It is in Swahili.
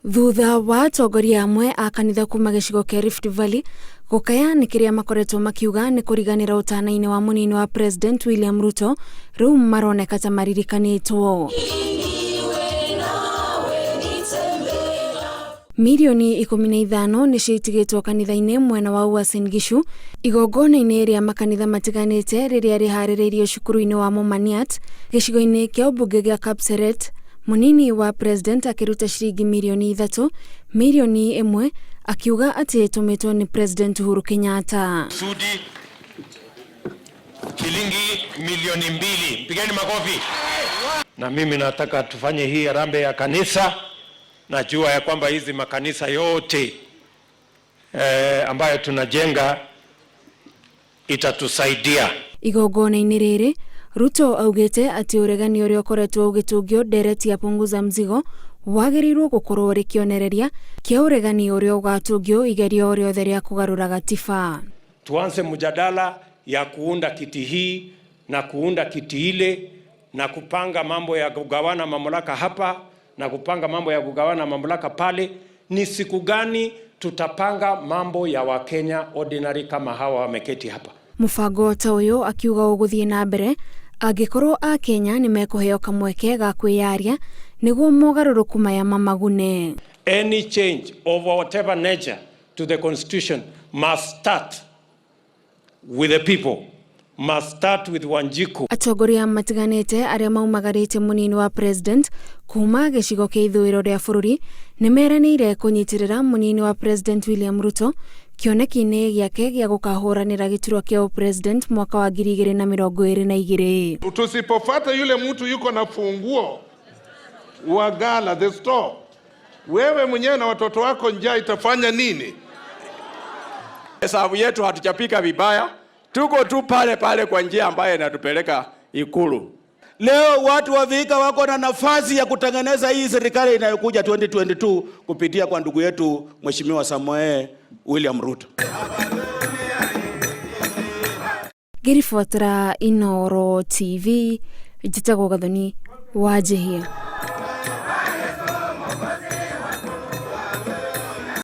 Thutha wa atongoria amwe a kanitha kuma gĩcigo kĩa Rift Valley gũkaya nĩ kĩrĩa makoretwo makiuga nĩ kũriganĩra ũtana-inĩ wa mũnini wa President William Ruto, rĩu maroneka ta maririkanĩtwo. Mirioni 15 nĩcio itigĩtwo kanitha-inĩ mwena wa Uasin Gishu igongona-inĩ rĩa makanitha matiganĩte rĩrĩa rĩharĩrĩirio cukuru-inĩ wa Momaniat gĩcigo-inĩ kĩa ũmbunge gĩa Kapseret. Mũnini wa President akĩruta ciringi mirioni 3, mirioni 1 akiuga atĩ ĩtũmĩtwo nĩ President Uhuru Kenyatta. Sudi shilingi milioni 2. Pigeni makofi. Na mimi nataka tufanye hii harambee ya kanisa. Najua ya kwamba hizi makanisa yote ambayo tunajenga itatusaidia. Igongona-inĩ rĩrĩ, Ruto augĩte atĩ ũregani ũrĩa ũkoretwo ũgĩtũngio ndereti ya punguza mzigo wagĩrĩirwo gũkorwo ũrĩ kĩonereria kĩa ũregani ũrĩa ũgatũngio igerio rĩothe rĩa kũgarũra gatiba. Tuanze mjadala ya kuunda kiti hii na kuunda kiti ile na kupanga mambo ya kugawana mamlaka hapa na kupanga mambo ya kugawana mamlaka pale. Ni siku gani tutapanga mambo ya Wakenya ordinary kama hawa wameketi hapa? Mũbango ta ũyũ akiuga ũgũthiĩ na mbere angĩkorwo akenya nĩ mekũheo kamweke ga kwĩyaria nĩguo mogarũrũku maya mamagune. Any change of whatever nature to the constitution must start with the people, must start with Wanjiku. Atongoria matiganĩte arĩa maumagarĩte mũnini wa President kuma gĩcigo kĩa ithũĩro rĩa bũrũri nĩ meranĩire kũnyitĩrĩra mũnini wa President William Ruto kĩoneki-inĩ gĩake gĩa gũkahũranĩra gĩturwa kĩa ũpresident mwaka wa 2022. Tusipofuata yule mtu yuko na funguo wa gala the store, wewe mwenyewe na watoto wako njaa itafanya nini? Hesabu yetu hatujapika vibaya, tuko tu pale pale kwa njia ambayo inatupeleka Ikulu. Leo watu wa Vihiga wako na nafasi ya kutengeneza hii serikali inayokuja 2022 kupitia kwa ndugu yetu Mheshimiwa Samoei William Ruto. Ngĩribotera Inooro TV, njĩtagwo Gathoni Wanjihia.